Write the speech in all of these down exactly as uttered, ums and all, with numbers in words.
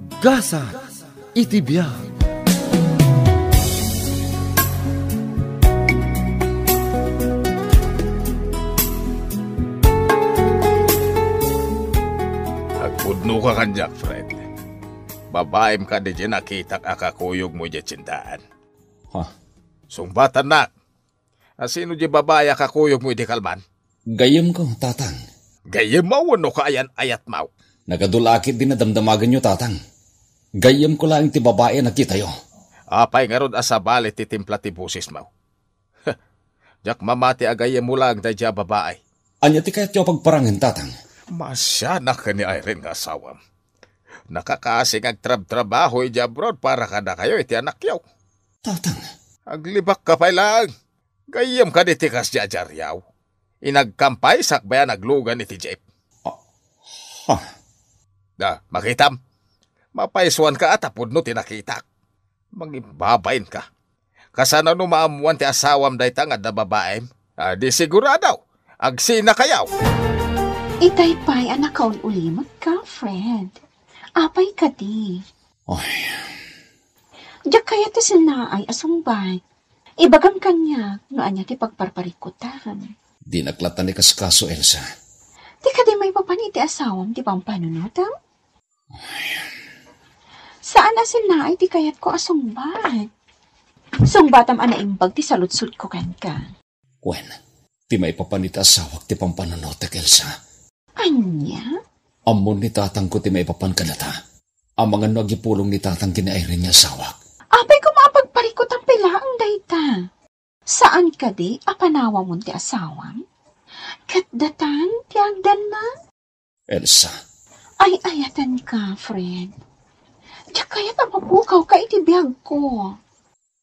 Gasat iti biag. Agpudnoka kaniak, Fred. Babaem kadi diay nakitak a kakuyogmo idiay tiendaan? Ha? Sungbatannak. A sino diay babai a kakuyogmo idi kalman? Gayyemko, Tatang. Gayyemmo wenno kaayan-ayatmo? Nagadu la a ketdi nadamdamagenyo, Tatang. Gayyemko laeng ti babai a nakitayo. Apay ngarud a sabali ti timpla ti bosesmo? Diak mamati a gayyemmo laeng daydiay a babai. Ania ti kayatyo a pagparangen, Tatang? Maasianak ken ni Irene nga asawam. Nakakaasi nga agtrabtrabaho idiay abroad para kadakayo iti anakyo. Tatang. Aglibakka pay laeng. Gayyem kadi ti kasdiay a diaryo? Inagkam pay sakbay a naglugan iti jeep. Ah, ha? Da, makitam. Mapaisuanka a ta pudno ti nakitak. Mangibbabainka. Kasano no maammuan ti asawam dayta nga adda babaim? A, di sigurado. Agsinakayo. Itay pay a nakaul-ulimekka, Fred. Apay kadi? Ay. Diak kayat ti sinaay a sungbat. Ibagam kaniak no ania ti pagparparikutam. Dinak latta naikaskaso, Elsa. Di kadi maipapan iti asawam ti pampanunotem? Saan a sinaay ti kayatko a sungbat. Sungbatam a naimbag ti saludsodko kenka. Wen, ti maipapan iti asawak ti pampanunotek, Elsa. Ania? Ammon ni tatangko ti maipapan kadata. Amangan no agipulong ni tatang ken ni Irene nga asawak. Apay koma a pagparikutam pay laeng dayta? Saan kadi a panawamon ti asawam? Ket datan ti agdanna? Elsa. Ay-ayatenka, Fred. Diak kayat a mapukawka iti biagko.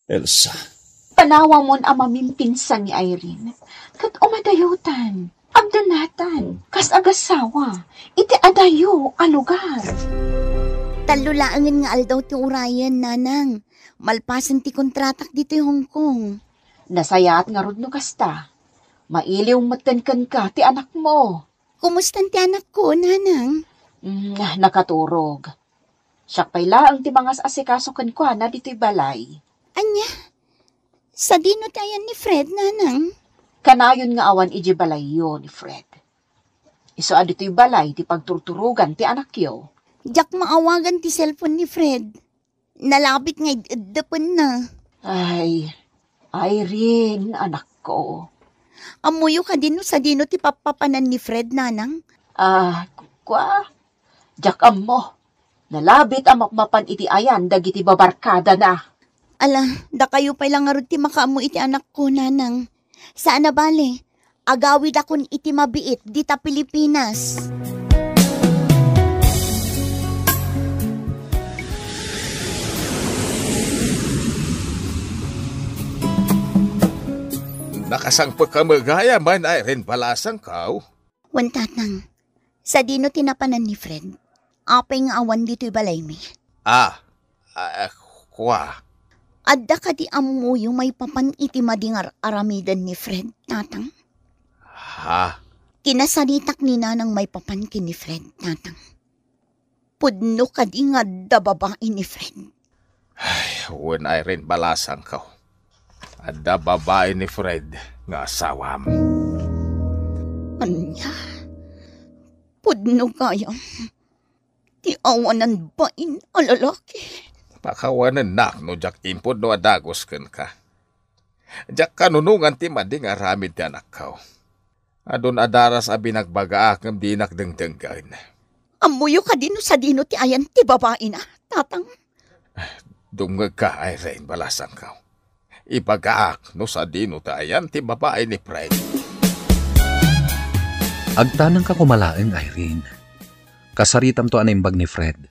Elsa. Panawamon a mamimpinsan ni Irene, ket umadayotan, agdanatan, kas agasawa, iti adayo a lugar. Tallo laengen nga aldaw ti urayen, Nanang. Malpasen ti kontratak ditoy Hong Kong. Nasayaat ngarud no kasta. Mailiw metten kenka ti anakmo. Kumustan ti anakko, Nanang? Mm, nakaturog. Siak pay laeng ti mangas-asikaso kenkuana ditoy balay. Ania? Sadino ti ayan ni Fred, Nanang? Kanayon nga awan idiay balayyo ni Fred. Isu a ditoy balay ti pagturturogan ti anakyo. Diak maawagan ti cellphone ni Fred. Nalabit nga id-eddepenna. Ay, Irene, anakko. Ammoyo kadi no sadino ti pappapanan ni Fred, Nanang? Ah, kua, diak ammo. Nalabit a mapmapan iti ayan dagiti babarkadana. Ala, dakayo pay la ngarud ti makaammo iti anakko, Nanang. Saan a bale, agawidakon iti mabiit dita Pilipinas. Nakasangpet ka met gayam, Irene Balasangko? Wen, Tatang. Sadino ti napanan ni Fred? Apay nga awan ditoy balaymi? Ah, ah, kua. Adda kadi ammoyo maipapan iti madi nga ar-aramiden ni Fred, Tatang? Ha? Kinasaritak ni Nanang maipapan ken ni Fred, Tatang. Pudno kadi nga adda babai ni Fred? Ay, wen, Irene Balasangko. Adda babai ni Fred nga asawam. Ania? Pudno gayam ti awanan bain a lalaki. Pakawanennak no diak impudno a dagus kenka. Diak kanunongan ti madi nga aramid ti anakko. Adun a daras a binagbagaak ngem dinak dengdenggen. Ammoyo kadi no sadino ti ayan ti babaina, Tatang? Dumngegka, Irene Balasangko. Ibagaak no sadino ti ayan ti babai ni Fred. Agtanengka koma laeng, Irene. Kasaritamto a naimbag ni Fred.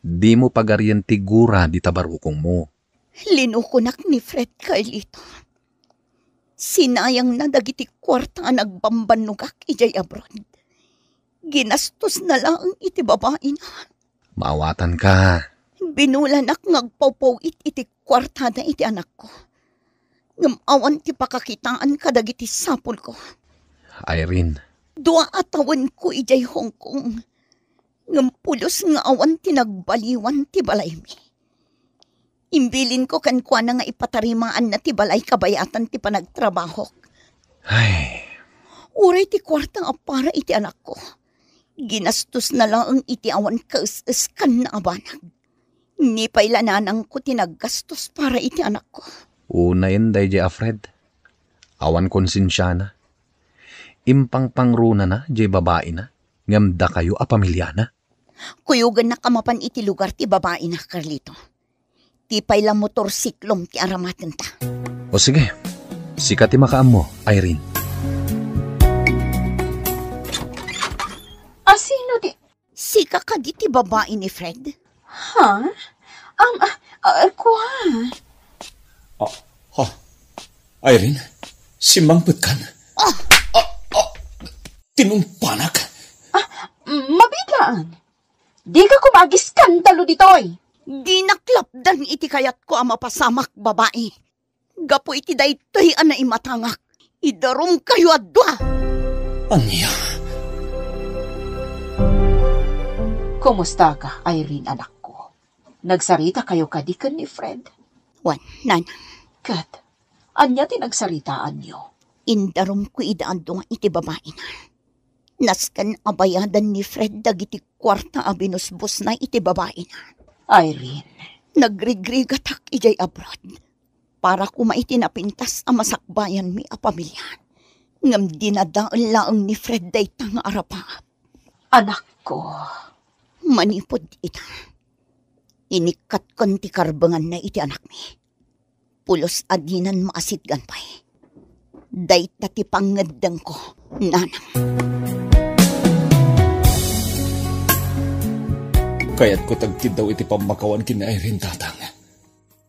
Dimo pagarien ti gura dita barukongmo. Linukonak ni Fred, Carlito. Sinayangna dagiti kuarta a nagbambannogak idiay abroad. Ginastosna laeng iti babaina. Maawatanka. Binulanak nga agpawpaw-it iti kuartada iti anakko. Ngem awan ti pakakitaan kadagiti sapulko. Irene. Dua a tawenko idiay Hong Kong. Ngem pulos nga awan ti nagbaliwan ti balaymi. Imbilinko kenkuana nga ipatarimaanna ti balay kabayatan ti panagtrabahok. Ay. Uray ti kuarta a para iti anakko, ginastosna laeng iti awan kaes-eskanna a banag. Ni pay la nanangko ti naggastos para iti anakko. Unayen daydiay a Fred. Awan konsensiana. Impangpangrunana diay babaina, ngem dakayo a pamiliana. Kuyogennak a mapan iti lugar ti babaina, Carlito. Ti pay la motorsiklom ti aramatenta. O sige, sika ti makaammo, Irene. Asino ti Sika kadi ti babai ni Fred? Ha? Am, ah, ah, kua? Ah, ha? Irene, simmangpetkan? Ah! Ah, ah, tinumpanak. Ah, mabilang. Dika koma agiskandalo ditoy. Dinak lapdan iti kayatko a mapasamak, babai. Gapu iti daytoy a naimatangak, idarumkayo a dua. Ania? Kumustaka, Irene, anakko? Nagsarita kayo kadi ken ni Fred? Wen, nanang. Ket, ania ti nagsaritaanyo? Indarumko ida a dua iti babaina. Nasken a bayadan ni Fred dagiti kuarta a binusbosna iti babaina. Irene. Nagrigrigatak idiay abroad para koma iti napintas a masakbayanmi a pamilya. Ngem dinadael laeng ni Fred dayta nga arapaap. Anakko. Manipud ita, inikkatkon ti karbenganna iti anakmi. Pulos a dinan maasitgan pay. Dayta ti pangngeddengko, nanang. Kayatko ti agkiddaw iti pammakawan ken ni Irene, tatang.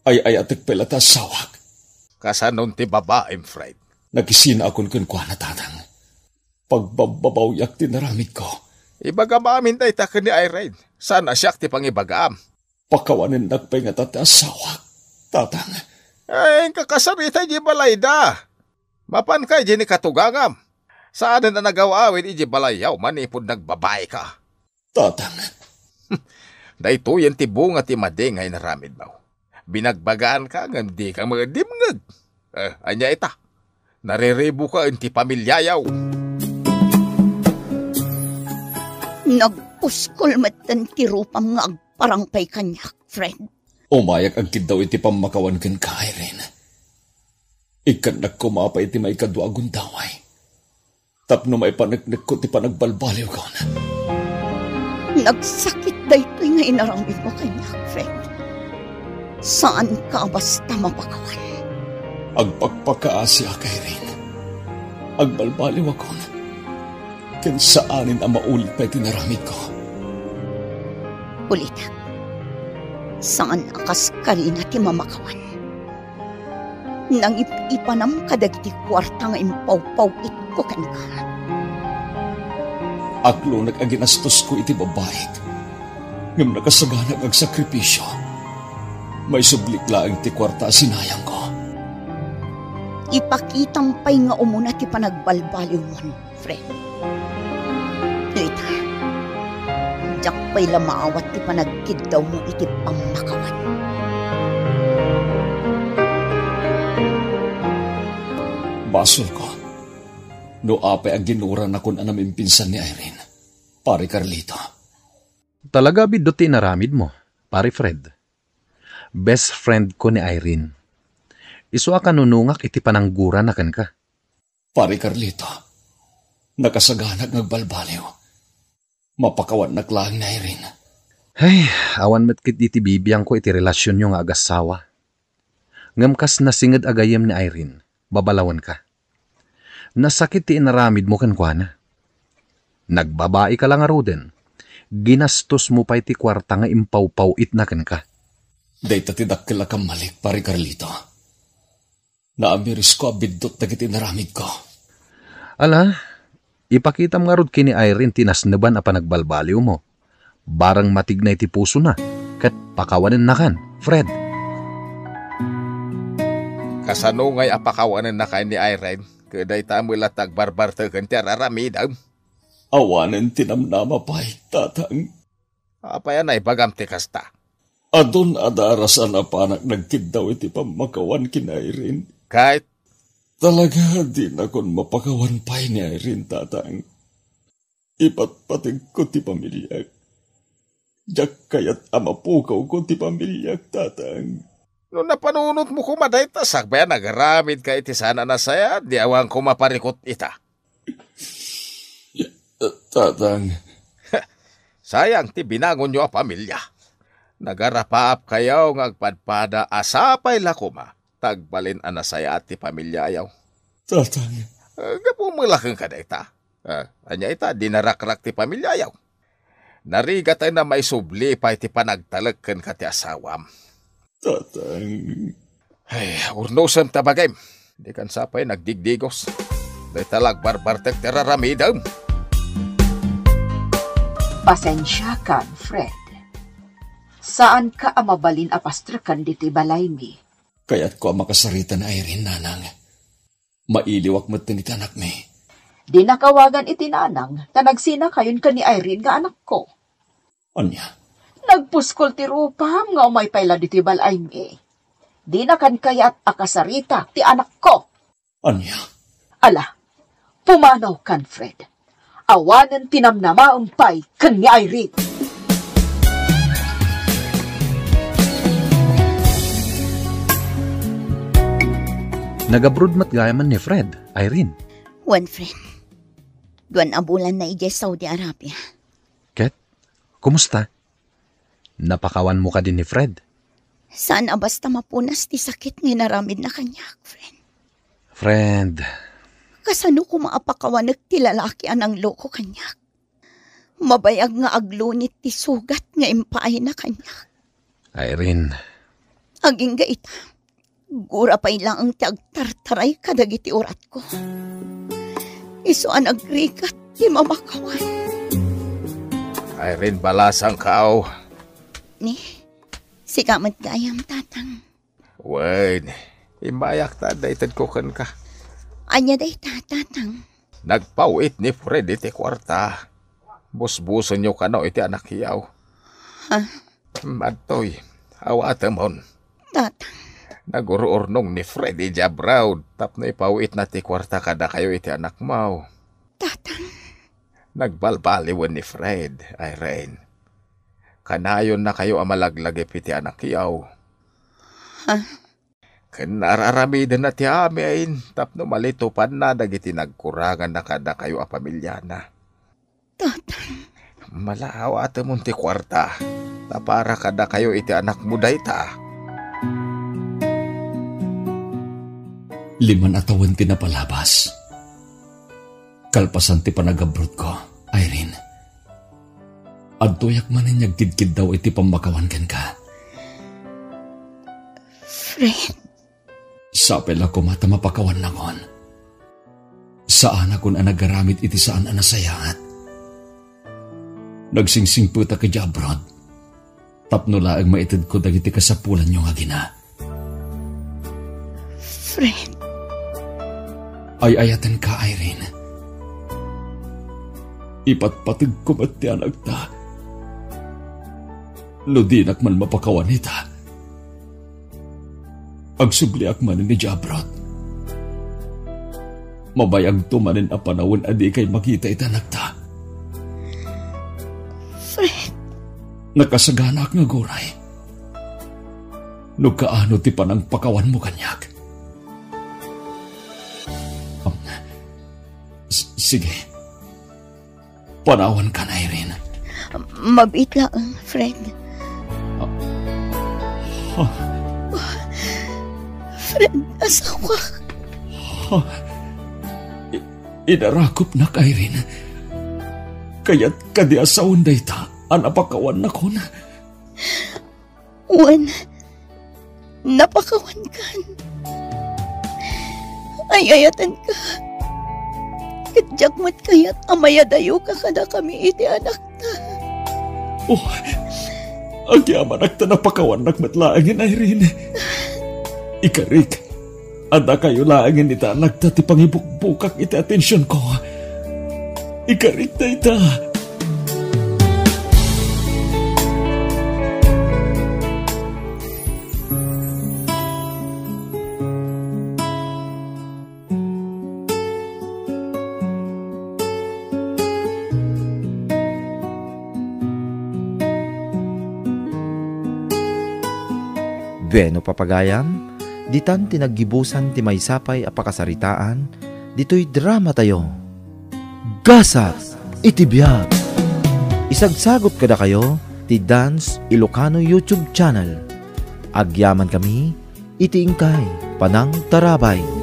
Ay-ayatek pay la ti asawak. Kasanon ti babaim, Fred? Nakisinaakon kenkuana, tatang. Pagbabbabawiak ti naramidko. Ibagam amin dayta ken ni Irene. Saan a siak ti pangibagam. Pakawanennak pay ngata ti asawak, tatang. Ay, inkakasarita idiay balayda. Mapanka idiay ni katugangam. Saanen a nagaw-awid idiay balayyo manipud nagbabaika. Tatang. Daytoyen ti bunga ti madi nga inaramidmo. Binagbagaanka ngem dika met dimngeg. Eh, ania ita? Nariribuka iti pamiliayo. Nagpuskol metten ti rupam nga agparang pay kaniak, Fred. Umayak agkiddaw iti pammakawan kenka, Irene. Ikkannak koma pay iti maikadua a gundaway tapno maipaneknekko ti panagbalbaliwkon. Nagsakit daytoy nga inaramidmo kaniak, Fred. Saanka a basta mapakawan. Agpakpakaasiak, Irene. Agbalbaliwakon. Ken saanen a maulit pay ti naramidko. Ulitek, saan a kas karina ti mamakawan. Nangip-ipanam kadagiti kuarta nga impawpaw-itko kenka. Aklonek a ginastosko iti babaik, ngem nakasaganak nga agsakripisio. Maisublik laeng ti kuarta a sinayangko. Ipakitam pay nga umuna ti panagbalbaliwmon. Fred. Ita, diak pay la maawat ti panagkiddawmo iti pammakawan. Basolko no apay a ginuranakon a namimpinsan ni Irene, Pare Carlito. Talaga, biddut ti inaramidmo, Pare Fred. Best friend ko ni Irene. Isu a kanunungak iti pananggurana kenka. Pare Carlito, nakasaganak nga agbalbaliw. Mapakawannak laeng ni Irene. Ay, awan met ketdi ti bibiangko iti relasionyo nga agassawa. Ngem kas nasinged a gayyem ni Irene, babalawenka. Nasakit ti inaramidmo kenkuana. Nagbabaika la ngaruden, ginastosmo pay ti kuarta nga impawpaw-itna kenka. Dayta ti dakkel a kammalik, Pare Carlito. Naamirisko a biddut dagiti inaramidko. Ala, ipakitam ngarud ken ni Irene ti nasneban a panagbalbaliwmo. Bareng matigna iti pusona, ket pakawanennakan, Fred. Kasano ngay a pakawanennaka ni Irene, ket dayta met latta agbarbarteken ti ar-aramidem? Awanen ti namnama pay, tatang. Apay a naibagam ti kasta? Adun a darasan a panak nagkiddaw iti pammakawan ken Irene. Ket? Talaga, dinakon mapakawan pay ni Irene, Tatang. Ipatpategko ti pamiliak. Diak kayat a mapukawko ti pamiliak, Tatang. No napanunotmo koma dayta, sakbay a nagaramidka iti saan a nasayaat, di awan koma parikut ita. Ya, Tatang. Sayang ti binangonyo a pamilia. Nagarapaapkayo nga agpadpada a sapay la koma ta agbalin a nasayaat ti pamiliayo. Tatang. Eh, gapu met la kenka dayta. Eh, ania ita, di narakrak ti pamiliayo. Narigat a maisubli pay ti panagtalek kenka ti asawam. Tatang. Ay, urnosem ta bagim. Dikan sapay nagdigdigos. Dayta la agbarbartek ti raramidem. Pasensiakan, Fred. Saanka a mabalin a pastreken ditoy balaymi. Kayatko a makasarita ni Irene, Nanang. Mailiwak met ti anakmi. Dinak awagan iti nanang ta nagsinakayon ken ni Irene nga anakko. Ania? Nagpuskol ti rupam nga umay pay la ditoy bal-aymi. Dinakan kayat a kasarita ti anakko. Ania? Ala, pumanawkan, Fred. Awanen ti namnamaem pay ken ni Irene. Nag-abroad met gayamen ni Fred, Irene. Wen, Fred. Duan a bulan na idiay Saudi Arabia. Ket, kumusta? Napakawanmo kadi ni Fred? Saan a basta mapunas ti sakit nga inaramidna kaniak, Fred. Fred. Kasano koma a pakawanek ti lalaki a nangloko kaniak? Mabayag nga aglunit ti sugat nga impaayna kaniak. Irene. Agingga ita. Gura pay laeng ti agtartaray kadagiti uratko. Isu a nagrigat ti mamakawan. Irene, balasangko. Ni, sika met gayam, Tatang. Wen, immayak ta adda itedko kenka. Ania dayta, Tatang? Nagpaw-it ni Fred iti kuarta. Busbusenyo kano iti anakyaw. Ha? Adtoy, awatemon. Tatang. Nagur-urnong ni Fred idiay abroad tapno ipaw-itna ti kuarta kadakayo iti anakmo. Tatang. Nagbalbaliwen ni Fred, Irene. Kanayonnakayo a malaglagip iti anakyaw. Ha? Ken ar-aramidenna ti amin tapno malitupanna dagiti nagkuranganna kadakayo a pamiliana. Tatang. Malaawatemon ti kuarta, ta para kadakayo iti anakmo dayta. Lima a tawen ti napalabas. Kalpasan ti panagabroadko, Irene, adtoyak manen nga agkidkiddaw iti pammakawan kenka. Fred. Sapay la koma ta mapakawannakon. Saanakon a nagaramid iti saan a nasayaat. Nagsingsingpetak idiay abroad tapno laeng maitedko dagiti kasapulanyo nga agina. Fred. Ay-ayatenka, Irene. Ipatpategko met ti anakta. No dinak man mapakawan ita, agsubliak manen idiay abroad. Mabayagto manen a panawen a dikay makita iti anakta. Fred. Nakasaganaak nga aguray no kaano ti panangpakawanmo kaniak. Um, s-, sige. Panawankan, Irene. Mabiit laeng, Fred. Ah. Ah. Fred, asawak. Ah. I-, inarakupnak, Irene. Kayat kadi a sawen dayta a napakawannakon? Wen, napakawankan. Ay-ayatenka. Ket diak met kayat a mayadayoka kadakami iti anakta. Oh, agyamanak ta napakawannak met laengen, Irene. Ikarik, adda kayo laengen iti anakta ti pangibukbukak iti atensionko. Ikarik dayta. Bueno, papagayam, ditan ti naggibusan ti maysa pay a pakasaritaan ditoy drama tayo. Gasat iti biag. Isagsagot kadakayo ti Dance Ilocano YouTube channel. Agyaman kami iti inkay panangtarabay.